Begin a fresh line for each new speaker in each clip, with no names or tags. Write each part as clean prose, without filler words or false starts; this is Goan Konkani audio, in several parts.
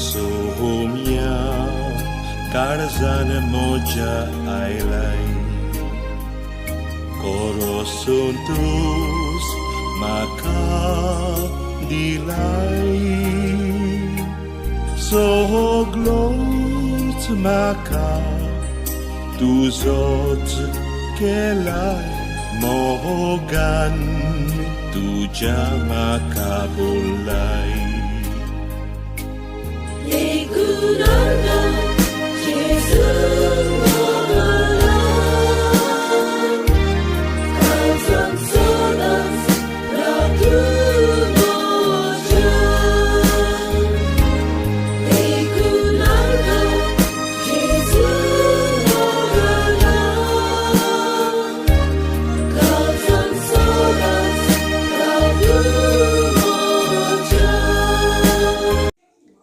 सोम्या काळजान मोजा आयलाय कोरो संतोस म्हाका दिलाय सगलोच म्हाका तुजोच केलाय मोगान तुज्या म्हाका बोलाय.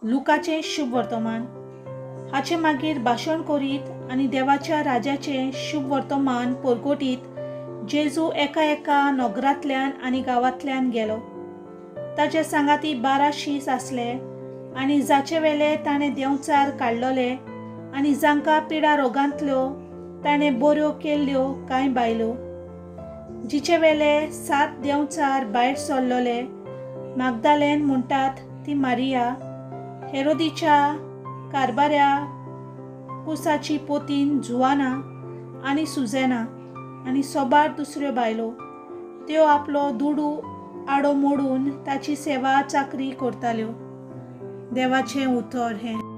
लुकाचें शुभ वर्तमान. हाचे मागीर भाशण करीत आनी देवाच्या राजाचें शुभ वर्तमान परगटीत जेजू एका एका नगरांतल्यान आनी गांवांतल्यान गेलो. ताचे सांगाती 12 शीस आसले आनी जाचे वेले ताणें देंवचार काडलोले आनी जांकां पिडा रोगांतल्यो ताणें बऱ्यो केल्ल्यो कांय बायलो, जिचे वेले 7 देंवचार भायर सरलोले मागदालेन म्हणटात ती मारिया, हेरोदीच्या कारबाऱ्या कुसाची पोतीन जुवाना आनी सुजेना आनी सोबार दुसऱ्यो बायलो. त्यो आपलो दुडू आडो मोडून ताची सेवा चाकरी करताल्यो. देवाचें उतर हें.